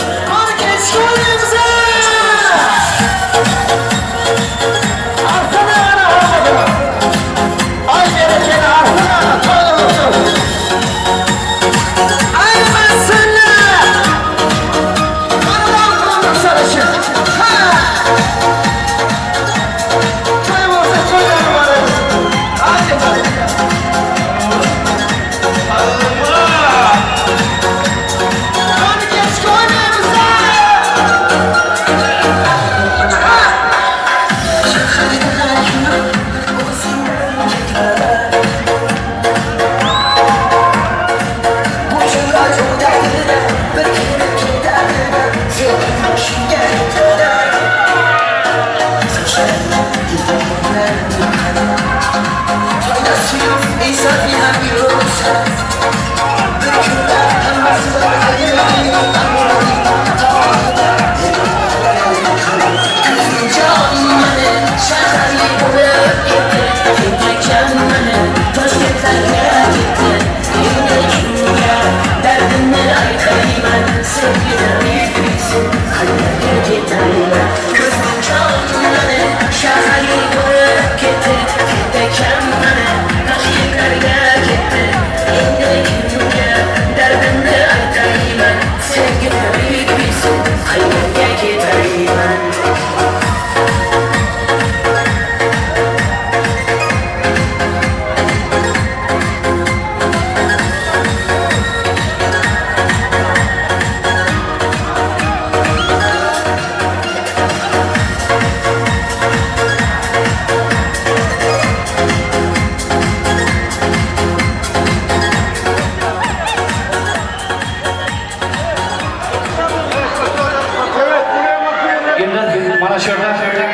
Mana shu yerda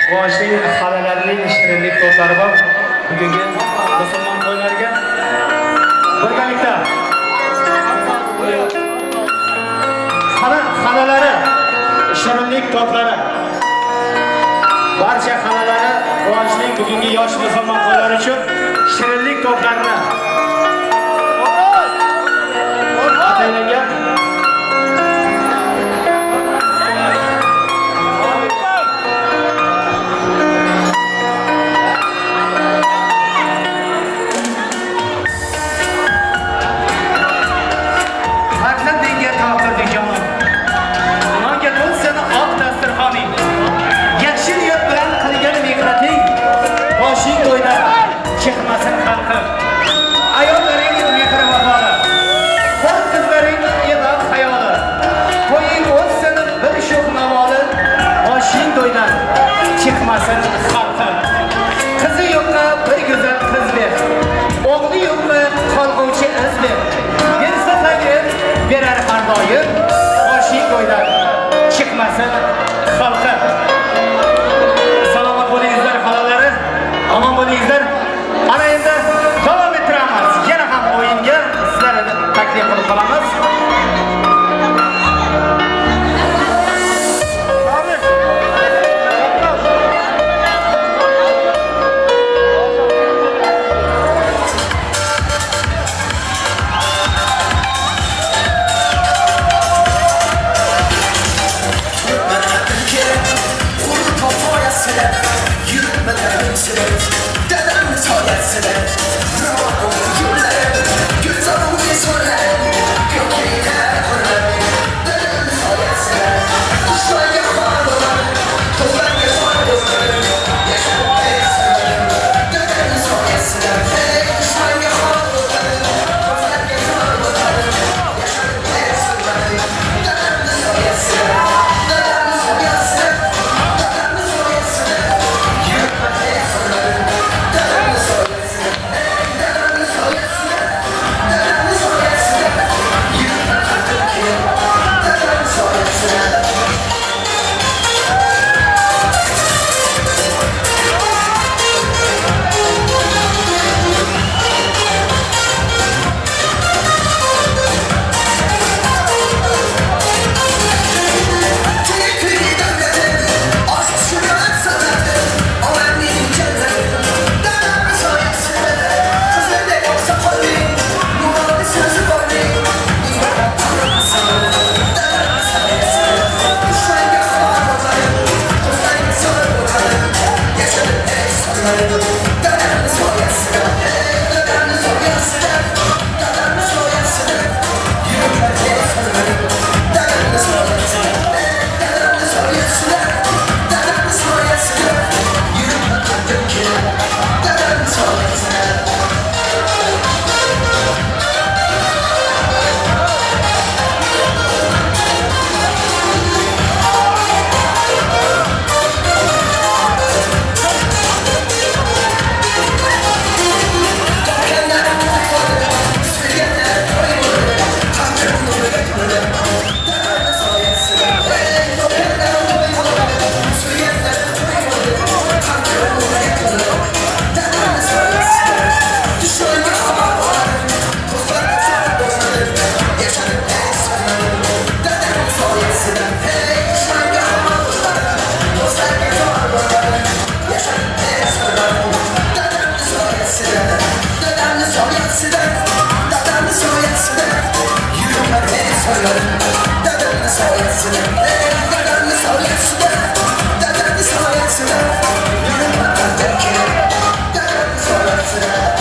quvonchli xalalarning shirinlik tortlari bor. Bugungi musulmon to'ylariga birgalikda xalalari shirinlik tortlari, barcha xalalari quvonchli bugungi yosh musulmon to'ylari uchun shirinlik tortlarini ataylangan. Chiqmasin xalqim, ayollaring mehri vafoli, qo'l qizlaring e'zoz hayoli, qo'ying o'zsin bir sho'x navoli, boshing to'ydan chiqmasin xalqim. Qizi yo'qqa bir go'zal qiz ber, o'g'li yo'qqa qolg'uvchi iz ber, bersa tag'in berar har doim, boshing to'ydan chiqmasin xalqim. Salomat bo'lingizlar xolalari, omon bo'lingizlar. Ana endi davom ettiramiz. Yana ham o'yinga sizlarni taklif qilib qolamiz. Kerak. soyasida, dadamni soyasida yuraman men soylarim. Dadamni soyasida, ey, dadamni soyasida, dadamni soyasida yuraman berkinib, dadamni soyasida.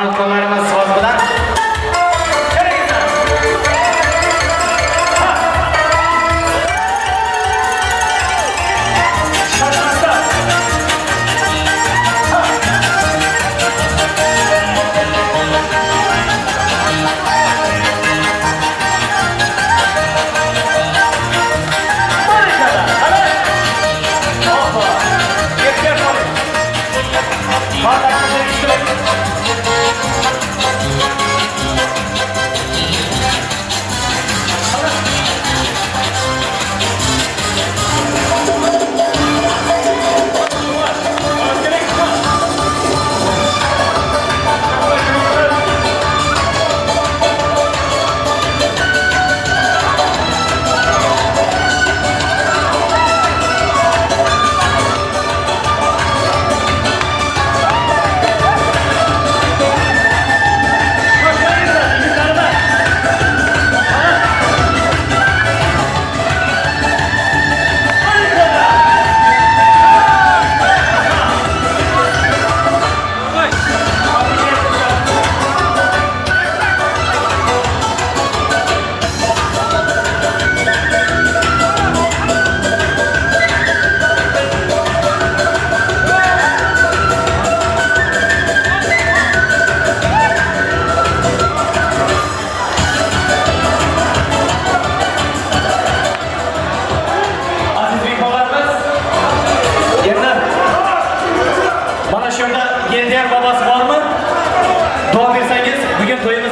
San'atkorlarimiz so'z bilan.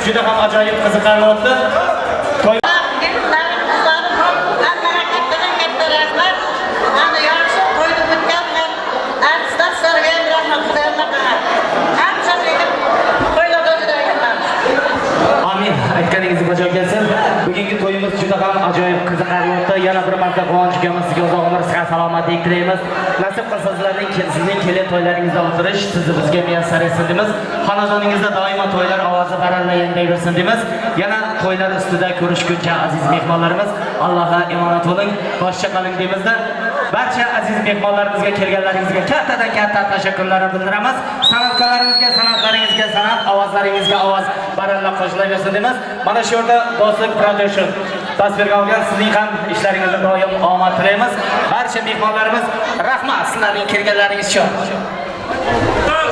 Juda ham ajoyib qiziqarli o'tdi. To'y Amin. Aytganingiz bajo kelsin. Bugungi to'yimiz juda ham ajoyib qiziqarli o'tdi. Yana bir marta quvonchgamiz, sizga uzoq umr, sihat, salomatlik tilaymiz. Nasib qilsa sizlarning sizning kelin to'ylaringizda o'tirish sizni bizga muyassar etsin deymiz. Xonadoningizda doimo to'ylar ovozi baralla yanglayversin deymiz. Yana to'ylar ustida ko'rishguncha aziz mehmonlarimiz, Allohga omonat bo'ling, boshqa qoling deymizda. Barcha aziz mehmonlarimizga kelganlaringizga kattadan katta tashakkurlarni bildiramiz. San'atkorlarimizga san'atlaringizga san'at, ovozlaringizga ovoz baralla qo'shilaversin deymiz. Mana shu yerda Do'stlik Production tasvirga olgan sizning ham ishlaringizda doim omad tilaymiz. Barcha mehmonlarimiz rahmat sizlarning kelganlaringiz uchun. Canım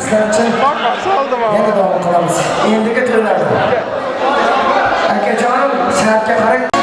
Sizlar uchun yana davom qilamiz. Endigi to'ylarda. Akajonim, shartga qarang.